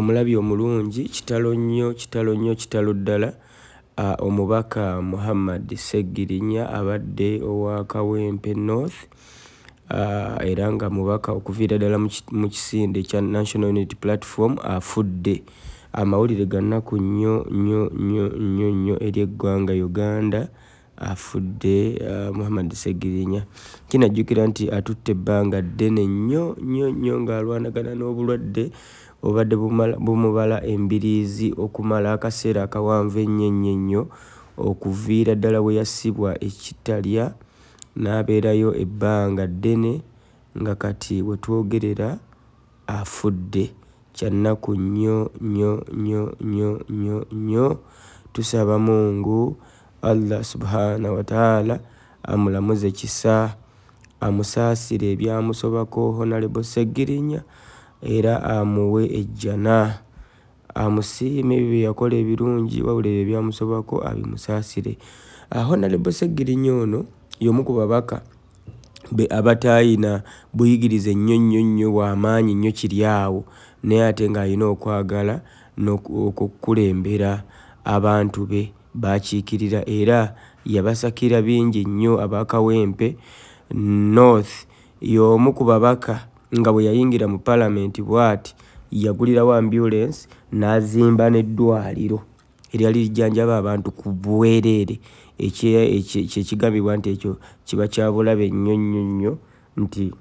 Omulabi omulungi, kitalo nnyo, kitalo nnyo, kitalo ddala. Omubaka Muhammad Ssegirinya abadde owa Kawempe North, era nga mubaka okuviira ddala mu kisinde ekya National Unity Platform afudde. Amawulire ga nnaku nnyo nnyo nnyo nnyo nnyo eri eggwanga Uganda. Afudde Muhammad Ssegirinya. Kinajjukira nti atutte ebbanga ddene nnyo nnyo nnyo ng'alwanagana n'obulwadde obubadde bumubala embiriizi okumala akaseera akawanvu ennyo ennyo ennyo, okuviira ddala we yassibwa ekitalya n'abeerayo ebbanga ddene, nga kati we twogerera afudde. Kya nnaku nnyo nnyo nnyo nnyo nnyo nnyo. Tusaba Mungu Allah subhana wa taala amulamuze kisa, amusaasire ebyamusobako Honorable Ssegirinya, era amuwe ejjana, amusiime ebyo bye yakola ebirungi, wabula ebyo ebyamusobako abimusaasire. Honorable Ssegirinya ono y'omu ku babaka be abataayina buyigirize nnyo nnyo nnyo bw'amaanyi nnyo kiri awo, naye ate ng'alina okwagala okukulembera abantu be baakiikirira, era yabasakira bingi nnyo aba Kawempe North. Y'omu ku babaka nga bwe yayingira mu palamenti bw'ati yagulirawo ambulensi n'azimba n'eddwaliro eryali lijjanjaba abantu ku bwereere, kyekigambibwa nti ekyo kiba kya bulabe nnyo nnyo nnyo, nti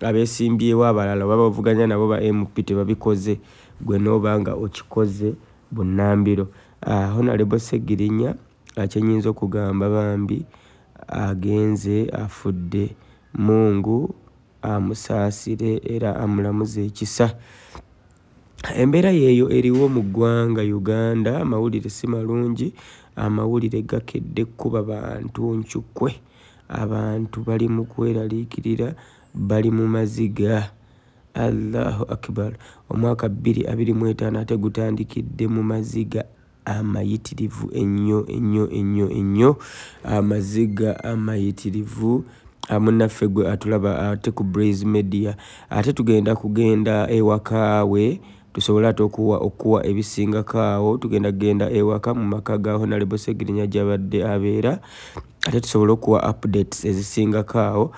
abeesimbyewo abalala oba bavuganya nabo ba MP tebabikoze, gwe n'oba nga okikoze bunnambiro. Honorable Ssegirinya, kye nnyinza okugamba, bambi agenze, afudde. Mungu amusaasire era amulamuze ekisa. Embeera yeeyo eriwo mu ggwanga Uganda. Amawulire si malungi, amawulire gakedde kkuba bantu ncukwe. Abantu bali mu kweraliikirira, bali mu maziga. Allahu akbar! Omwaka 2025 ate gutandikidde mu maziga amayitirivu ennyo ennyo ennyo ennyo, amaziga amayitirivu. Munnaffe gwe atulaba ate ku Blaze Media, ate tugenda kugenda ewaka we tusobole ate okuwa ebisingako awo. Tugenda kugenda ewaka mu maka ga Honorable Ssegirinya gy'abadde abeera, ate tusobole okuwa updates ezisingako awo,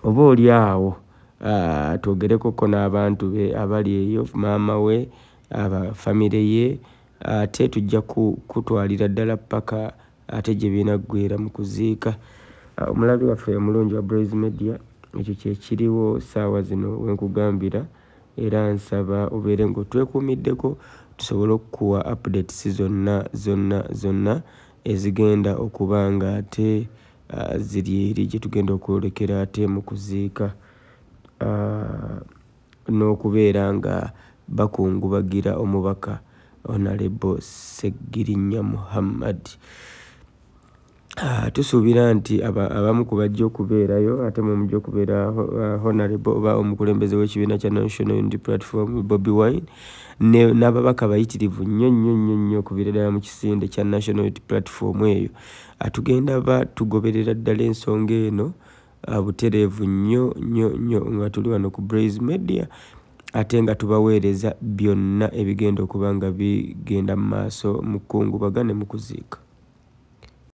oba oli awo twogerekoko n'abantu be abali eyo, maama we, abafamire ye, ate tujja kutwalira ddala paka ate gye binaggweera mu kuziika. Omulabi waffe omulungi wa Blaze Media, ekyo kye kiriwo ssaawa zino we nkugambira, era nsaba obeere ng'otwekuumiddeko tusobole okukuwa updates zonna zonna zonna ezigenda okuba nga ate ziri eri gye tugenda okwolekera ate mu kuziika, n'okubeera nga bakungubagira omubaka Honorable Ssegirinya Muhammad. Tusuubira nti abamu ku bajja okubeerayo ate mwe mujja okubeera Honorable oba omukulembeze w'ekibiina kya National Unity Platform Bobi Wine n'ababaka bayitirivu nnyo nnyo nnyo nnyo okuviira ddala mu kisinde kya National Unity Platform eyo. Tugenda ba tugoberera ddala ensonga eno butereevu nnyo nnyo nnyo nga tuli wano ku Blaze Media, ate nga tubaweereza byonna ebigenda okuba nga bigenda mu maaso mu kkungubaga ne mu kuziika.